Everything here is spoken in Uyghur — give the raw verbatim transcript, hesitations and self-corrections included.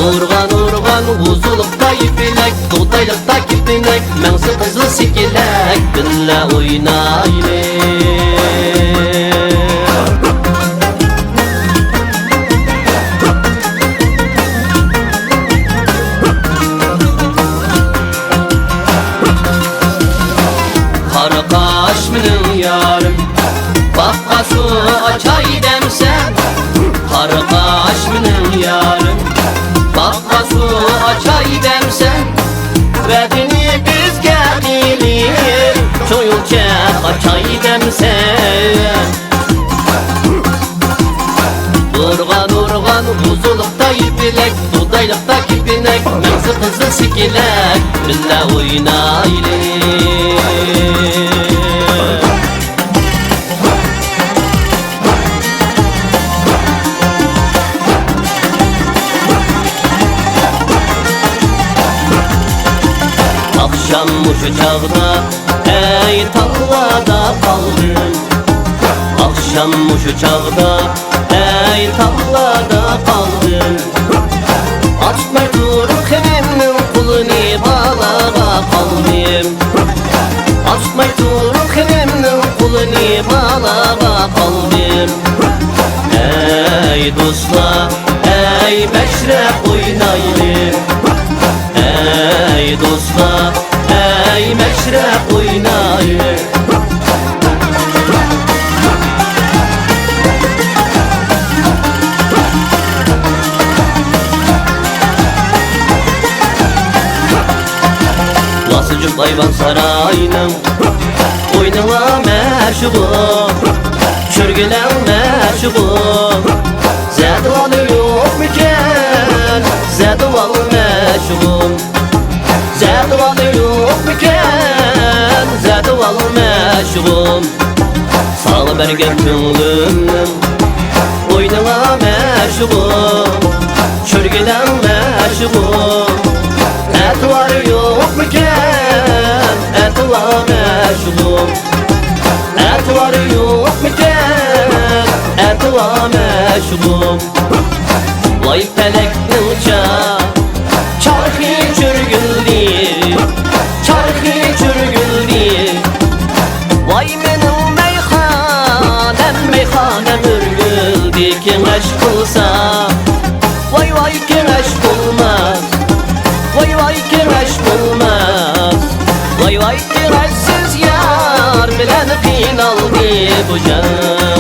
ئۇرغان، ئۇرغان، ئۇزۇنلۇقتا يىپىنەك، دوغدايلىقتا كېپىنەك، مەڭزى قىزىل سېكىلەك، بىللە ئوينايلى. قارا قاش مېنىڭ يارىم، باغقا سۇ ئاچاي دەمسەن. قارا قاش مېنىڭ يارىم، باغقا سۇ ئاچاي دەمسەن. ۋەدىنى بىزگە قىلىپ، چوڭ يولچە ئاچاي دەمسەن. ئۇرغان، ئۇرغان، ئۇزۇنلۇقتا يىپىنەك، دوغدايلىقتا كېپىنەك، مەڭزى قىزىل سېكىلەك، بىللە ئوينايلى. ئاخشام مۇشۇ چاغدا ئەي تاغلاردا قالدىم. ئاخشام مۇشۇ چاغدا ئەي تاغلاردا قالدىم. ئاچماي تۇرۇپ خېنىمنىڭ قولىنى بالاغا قالدىم. ئاچماي تۇرۇپ خېنىمنىڭ قولىنى بالاغا قالدىم. ئەي دوستلار، ئەي مەشرەپ ئوينايلى. ئەي دوستلار، ئەي مەشرەپ ئوينايلى. لاسا جۈپ ئايۋان ساراينىڭ، ئوينىڭلار مەشۇغۇم، چۆرگىلەڭ مەشۇغۇم. زەدىۋالى يوقمىكەن، زەدىۋال مەشۇغۇم. زەدىۋالى يوقمىكەن، زەدىۋال مەشۇغۇم. ساڭا بەرگەن كۆڭلۈمنىڭ، ئوينىڭا مەشۇغۇم، چۆرگىلەڭ مەشۇغۇم. ئەتىۋارى يوقمىكەن، ئەتىۋار مەشۇغۇم. ئەتىۋارى يوقمىكەن، ئەتىۋار مەشۇغۇم. ۋاي پەلەكنىڭ چا-، چارخى چۆرگۈلدى، چارخى چۆرگۈلدى. ۋاي مېنىڭ مەيخانەم، مەيخانەم ئۆرگۈلدى. كېڭەش قىلسا، ۋاي ۋاي كېڭەش بولماس، ۋاي ۋاي كېڭەش بولماس. ۋاي ۋاي كېڭەشسىز يار بىلەن قىينالدى بۇ جان.